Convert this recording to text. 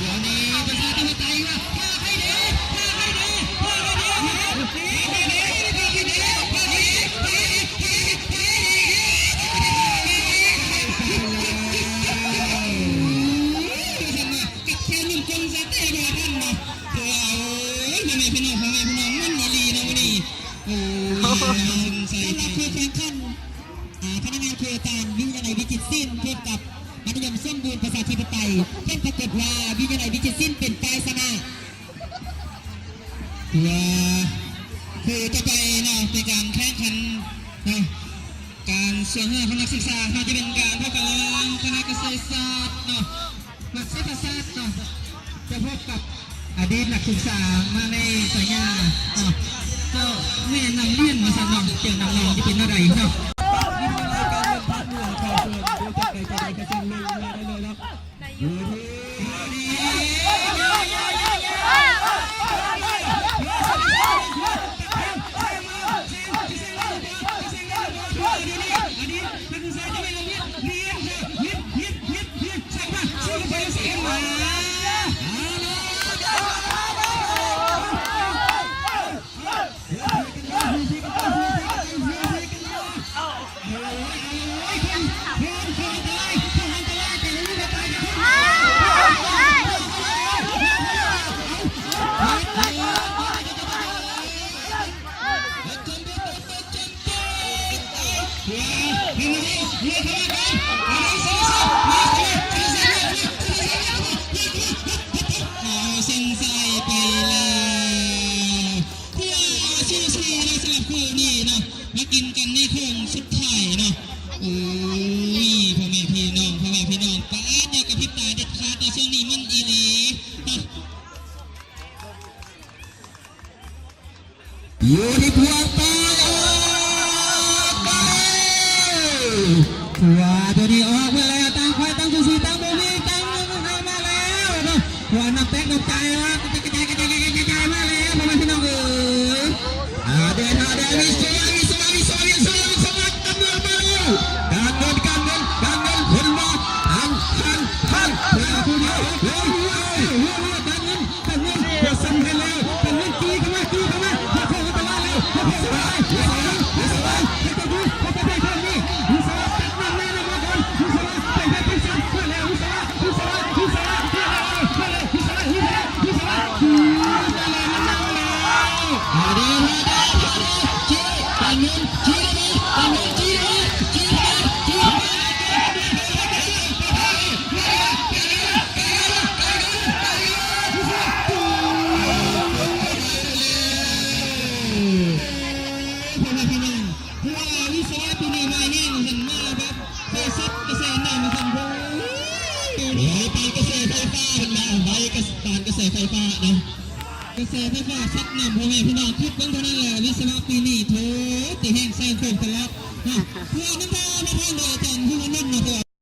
ດຽວນີ້ປະຊາທິປະໄຕວ່າ ພາໃຜແດ່ ພາໃຜແດ່ ພາໃຜແດ່ ພາໃຜແດ່ ພາໃຜແດ່ ພາໃຜແດ່ ພາໃຜແດ່ ພາໃຜແດ່ ພາໃຜແດ່ ພາໃຜແດ່ ພາໃຜແດ່ ພາໃຜແດ່ ກັບແຄວໜຸ່ມກົງສະແຕບໍ່ທັນເນາະ. ໂອ້ຍ ພໍ່ແມ່ພີ່ນ້ອງ ພໍ່ແມ່ພີ່ນ້ອງ ມັນອີ່ຫຼີເນາະມື້ນີ້. ໂອ້ຍ ສຳລັບຜູ້ແຂ່ງຂັນ ອ່າ ພະນັກງານໂຄຕານ ວິທະຍາໄລວິຈິດສິນ ພົບກັບມັດທະຍົມສົມບູນປະຊາທິປະໄຕ ຜົນປາກົດວ່າ ວິທະຍາໄລວິຈິດສິນເປັນຝ່າຍຊະນະ. ຖືວ່າຄູ່ຕໍ່ໄປເນາະ ເປັນການແຂ່ງຂັນເນາະ ການຊ່ວຍເຫຼືອຂອງນັກສຶກສາເນາະ ຈະເປັນການພົບກັນລະຫວ່າງຄະນະກະຊາຍສາດເນາະ ມະສາດສາດເນາະ ຈະພົບກັບອະດີດນັກສຶກສາມາໃນໄຊຍາເນາະ ເຈົ້າແມ່ນຳລຽນວ່າຊັ້ນເນາະ ເຈົ້ານຳລຽນຈະເປັນແນວໃດເນາະ. ເອົາເສັ້ນໄຊໄປແລ້ວ ຖືວ່າສູສີເນາະ ສຳລັບຄູ່ນີ້ເນາະ ມາກິນກັນໃນໂຄ້ງສຸດທ້າຍເນາະ. ໂອ້ຍ ພໍ່ແມ່ພີ່ນ້ອງ ພໍ່ແມ່ພີ່ນ້ອງ ປາດ ຢ່າກະພິບຕາເດັດຂາດເນາະ ຊ່ວງນີ້ມັນອີ່ຫຼີເນາະ. ຢູ່ທີ່ພວກປາຍອອກໄປ ຖືວ່າໂຕນີ້ອອກມາແລ້ວ ຕ່າງຝ່າຍຕ່າງສູສີ ຕ່າງບໍ່ມີ ຕ່າງເອົາມາແລ້ວເນາະ ວ່ານ້ຳແຕກນ້ຳໃຈວ່າກະຈາຍ ກະຈາຍ ກະຈາຍ ກະຈາຍ ກະຈາຍມາແລ້ວ ພໍ່ແມ່ພີ່ນ້ອງເອີຍ. ເອົາເດີ ເອົາເດີ ເອົາເດີ ຈີ່ ປັນເງິນ ຈີ່ໄດ້ບໍ່ ປັນເງິນ ຈີ່ໄດ້ບໍ່ ຈີ່ໄດ້ບໍ່ ຈີ່ໄດ້ບໍ່ ພໍ່ແມ່ພີ່ນ້ອງ ຄືວ່າວິສະວະປີນີ້ມາແຮງວ່າຊັ້ນ ມາແບບໄຟຊັດກະແສນ້ຳວ່າຊັ້ນ ໂອ້ຍ ໄຟປານກະແສໄຟຟ້າເພິ່ນວ່າ ໄຟກະ ປານກະແສໄຟຟ້າເນາະ ກະແສໄຟຟ້າຊັດນ້ຳ ພໍ່ແມ່ພີ່ນ້ອງ ຄິດເບິ່ງເທົ່ານັ້ນແຫຼະ ວິສະວະປີນີ້ ໂຖ ຕິແຮງແຊງໂຄ້ງຕະຫຼອດເນາະ ເພື່ອນຳພາມາທາງໃດ ເຈົ້